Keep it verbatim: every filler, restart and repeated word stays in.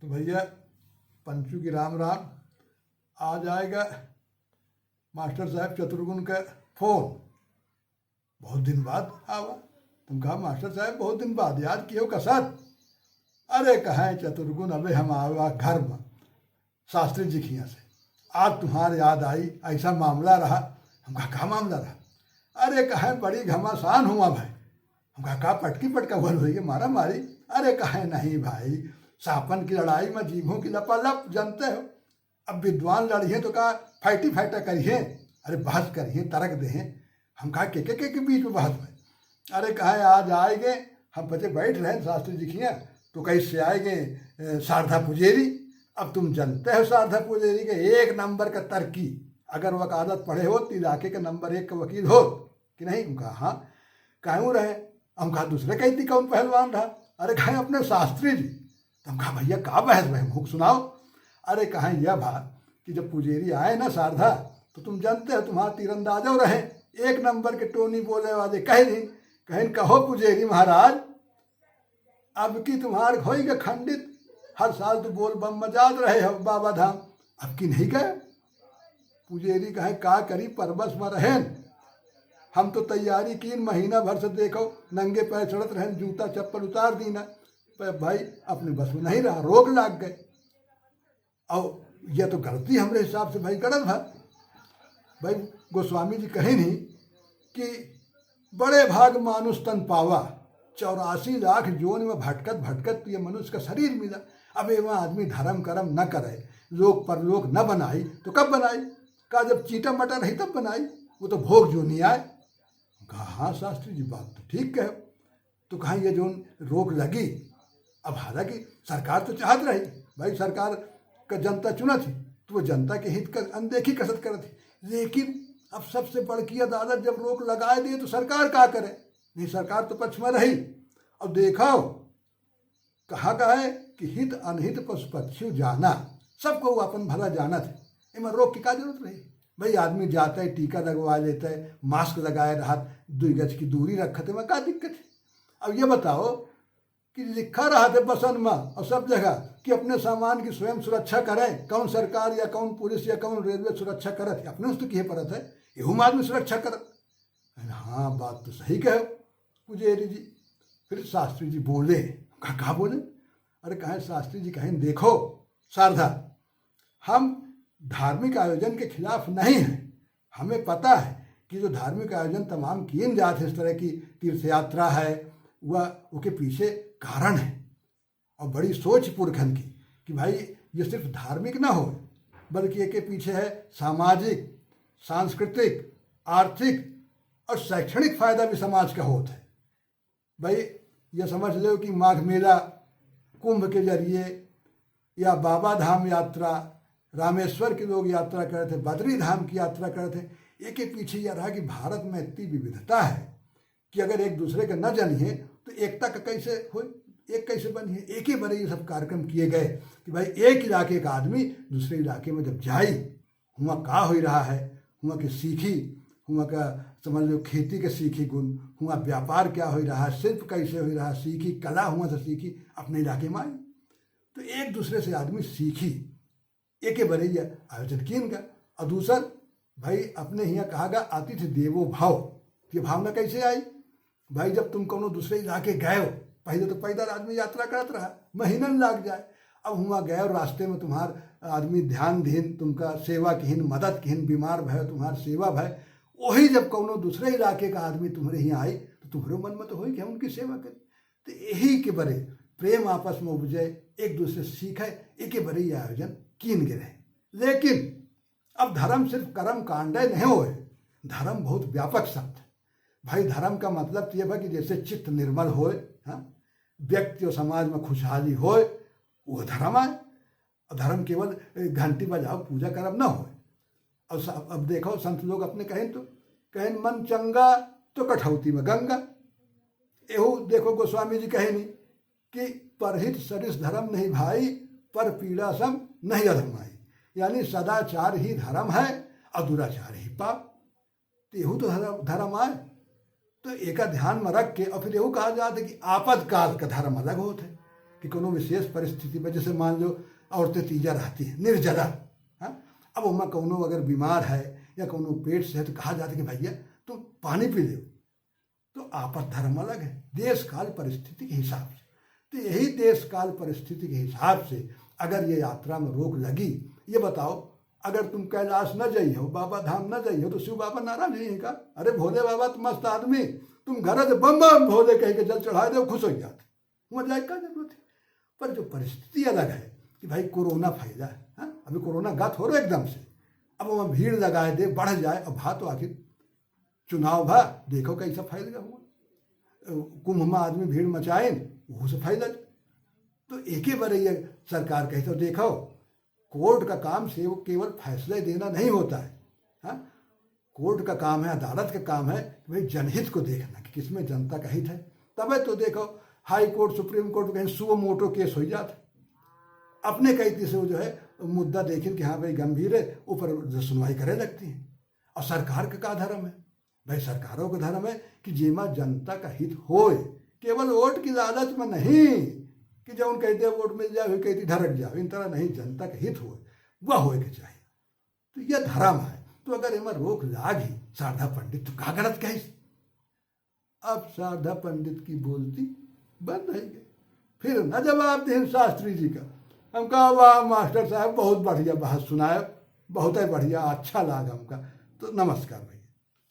तो भैया, पंचू की राम राम। आज आएगा मास्टर साहब चतुर्गुण का फोन। बहुत दिन बाद आवा। तुम कहा, "मास्टर साहब, बहुत दिन बाद याद कियो का साथ?" "अरे, कहें चतुर्गुण, अबे हम आवा घर में शास्त्री जी खिया से। आज तुम्हार याद आई, ऐसा मामला रहा।" हम कहा, "का मामला रहा?" "अरे, कहें बड़ी घमासान हुआ भाई।" हम कहा, "का पटकी पटका हुआ, होई मारा मारी?" "अरे, कहें नहीं भाई, सांपन की लड़ाई में जीभों की लपालप, जानते हो। अब विद्वान लड़िहें तो का फाइटी फाइटा करिहें, अरे बहस करिहें, तर्क देहें।" हम कहा, "के के के, के बीच में बहस में?" "अरे कहा आज आएगे, हम पचे बैठ रहे शास्त्री जी खिया, तो कहीं से आएगे, ए, शारदा पुजेरी। अब तुम जानते हो शारदा पुजेरी के एक नंबर का तर्की, अगर वकालत पढ़े हो तो इलाके के नंबर एक का वकील हो कि नहीं?" हम कहा, "हाँ।" "काहे रहे?" हम कहा, "दूसरे कहती कौन पहलवान रहा?" "अरे कहें अपने शास्त्री जी।" तो हम कहा, "भैया का बहस भाई, हमको सुनाओ।" "अरे कहें यह बात कि जब पुजेरी आए ना शारदा, तो तुम जानते हो तुम्हारा तीरंदाजो रहे, एक नंबर के टोनी बोले वाले।" कह दी, कहें, "कहो पुजेरी महाराज, अब की तुम्हार होई के खंडित, हर साल तो बोल बम में जात रहे हो बाबा धाम, अब की नहीं गए?" पुजेरी कहे, "का करी, परबस में रहेन। हम तो तैयारी कीन, महीना भर से देखो, नंगे पैर चढ़त रहेन, जूता चप्पल उतार दीना। पर भाई, अपने बस में नहीं रहा, रोग लाग गए। और यह तो गलती हमरे हिसाब से भाई गलत भा।" भाई, गोस्वामी जी कहे नहीं कि "बड़े भाग मानुष तन पावा, चौरासी लाख जोन में भटकत भटकत तो ये मनुष्य का शरीर मिला। अब एमा आदमी धर्म कर्म न करे, लोक परलोक न बनाई, तो कब बनाई? का जब चीटा मटा रही तब बनाई? वो तो भोग जोनी आए।" कहा, "हाँ शास्त्री जी, बात तो ठीक कहे।" तो कहा, "ये जोन रोक लगी, अब हालांकि सरकार तो चाहत रही, भाई, सरकार का जनता चुना थी, तो वो जनता के हित का अनदेखी कसत करत थी, लेकिन अब सबसे बड़की अदालत जब रोक लगाए दे तो सरकार का करे? नहीं, सरकार तो पक्ष में रही।" अब देखो, कहा का है कि "हित अनहित पशु पक्षी जाना", सबको वो अपन भला जानत है, एमा रोक की का जरूरत रही? भाई, आदमी जाता है, टीका लगवा लेता है, मास्क लगाए रहत, दुई गज की दूरी रखत है, एमा का दिक्कत है? अब ये बताओ कि लिखा रहत है बसन में और सब जगह कि अपने सामान की स्वयं सुरक्षा करें, कौन सरकार या कौन पुलिस या कौन रेलवे सुरक्षा करत है? अपने से तो किहे परत है, एहू में आदमी सुरक्षा करत। अरे हाँ, बात तो सही कहे पुजेरी जी। फिर शास्त्री जी बोले, "का, का बोले?" अरे कहें शास्त्री जी, कहें, "देखो शारदा, हम धार्मिक आयोजन के खिलाफ नहीं हैं। हमें पता है कि जो धार्मिक आयोजन तमाम किए जात है, इस तरह की तीर्थ यात्रा है, वह, ओके पीछे कारण है और बड़ी सोच पुरखन की कि भाई, ये सिर्फ धार्मिक ना हो, बल्कि एके पीछे है सामाजिक, सांस्कृतिक, आर्थिक और शैक्षणिक फायदा भी समाज का होत है।" भाई, ये समझ लो कि माघ मेला, कुंभ के जरिए या बाबा धाम यात्रा, रामेश्वर के लोग यात्रा करे थे, बद्री धाम की यात्रा करे थे, एके पीछे यह रहा कि भारत में इतनी विविधता है कि अगर एक दूसरे का न जानिए तो एकता का कैसे हो, एक कैसे बनिए? एके बरे ये सब कार्यक्रम किए गए कि भाई, एक इलाके का आदमी दूसरे इलाके में जब जाई, हुआ का हो रहा है, हुआ के सीखी, हुआ का, समझ लो, खेती के सीखी गुण, हुआ व्यापार क्या हो रहा है, शिल्प कैसे हो रहा है, सीखी कला, हुआ से सीखी, अपने इलाके में आई। तो एक दूसरे से आदमी सीखी, एके बरे ये आयोजन किन का। और दूसर, भाई, अपने हियाँ कहा गा, "आतिथ्य देवो भव", ये भावना कैसे आई? भाई, जब तुम कौनो दूसरे इलाके गए हो, पहले तो पैदल आदमी यात्रा करत रहा, महीनन लाग जाए। अब हुआ गए, रास्ते में तुम्हार आदमी ध्यान दीन, तुमका सेवा किहिन, मदद किहिन, बीमार भय, तुम्हार सेवा भय, वही जब कौनो दूसरे इलाके का आदमी तुम्हरे हियाँ आई, तो तुम्हरे मन में तो होई कि हम उनकी सेवा करें। तो यही के बरे प्रेम आपस में उपजे, एक दूसरे से सीखे, एके बरे ये आयोजन कीन गे रहे। लेकिन अब धर्म सिर्फ कर्म कांडे नहीं होए, धर्म बहुत व्यापक शब्द है। भाई, धर्म का मतलब तो ये बा कि जैसे चित्त निर्मल होए, हाँ, व्यक्ति और समाज में खुशहाली होए, वो धर्म आए। और धर्म केवल घंटी बजाओ, पूजा करब ना होए। और स-, अब देखो, संत लोग अपने कहें तो, कहें, "मन चंगा तो कठौती में गंगा।" एहू देखो, गोस्वामी जी कहेनी कि "परहित सरिस धर्म नहीं भाई, पर पीड़ा सम नहीं अधम आई।" यानी सदाचार ही धर्म है और दुराचार ही पाप। तो एहू तो धर्म, धर्म आए। तो एका ध्यान में रख के, और फिर एहू कहा जात है कि आपद काल का धर्म अलग होत है। कि कोनो विशेष परिस्थिति में, जैसे मान लो औरतें तीजा रहती हैं, निर्जला, हाँ, अब ओमा कोनो अगर बीमार है या कोनो पेट से है, तो कहा जाता कि भैया, तुम पानी पी लो। तो आपत धर्म अलग है, देश काल परिस्थिति के हिसाब से। तो यही देश काल परिस्थिति के हिसाब से अगर ये यात्रा में रोक लगी, ये बताओ, अगर तुम कैलाश न जाइयो, बाबा धाम न जाइयो, तो शिव बाबा नाराज हुई हैं का? अरे भोले बाबा तो मस्त आदमी, तुम घर से बम बम भोले कह के जल चढ़ा दो, खुश हो जाते। वहाँ जाए का जरूरत है? पर जो परिस्थिति अलग है कि भाई कोरोना फैला है, हाँ? अभी कोरोना गत हो रहा एकदम से, अब वहाँ भीड़ लगाए दे, बढ़ जाए, अब भा तो आखिर चुनाव भा, देखो कैसा फैल गया हुआ। कुंभ में आदमी भीड़ मचाइन, वो से फैलल। तो एके बारे ये सरकार कही तो देखो, कोर्ट का काम से वो केवल फैसले देना नहीं होता है, हाँ? कोर्ट का काम है, अदालत का काम है कि भाई जनहित को देखना कि किसमें जनता का हित है। तबे तो देखो, हाई कोर्ट, सुप्रीम कोर्ट कहीं सुओ मोटो केस हो जाता, अपने कई से वो जो है मुद्दा देखिन कि हाँ भाई गंभीर है, ऊपर जो सुनवाई करे लगती है। और सरकार का का धर्म है? भाई सरकारों का धर्म है कि जेमा जनता का हित होए, केवल वोट की लालच में नहीं कि जौन कहते वोट मिल जाए, वही कहती ढरक जाए, इन तरह नहीं, जनता का हित होए, वह होए के चाहिए। तो यह धर्म है। तो अगर एमा रोक लागी शारदा पंडित तो का गलत कहिस? अब शारदा पंडित की बोलती बंद हो गई। फिर न जवाब देन शास्त्री जी का। हम कहा, "वाह मास्टर साहब, बहुत बढ़िया बात सुनाए, बहुत ही बढ़िया, अच्छा लाग हमका।" तो नमस्कार भाई।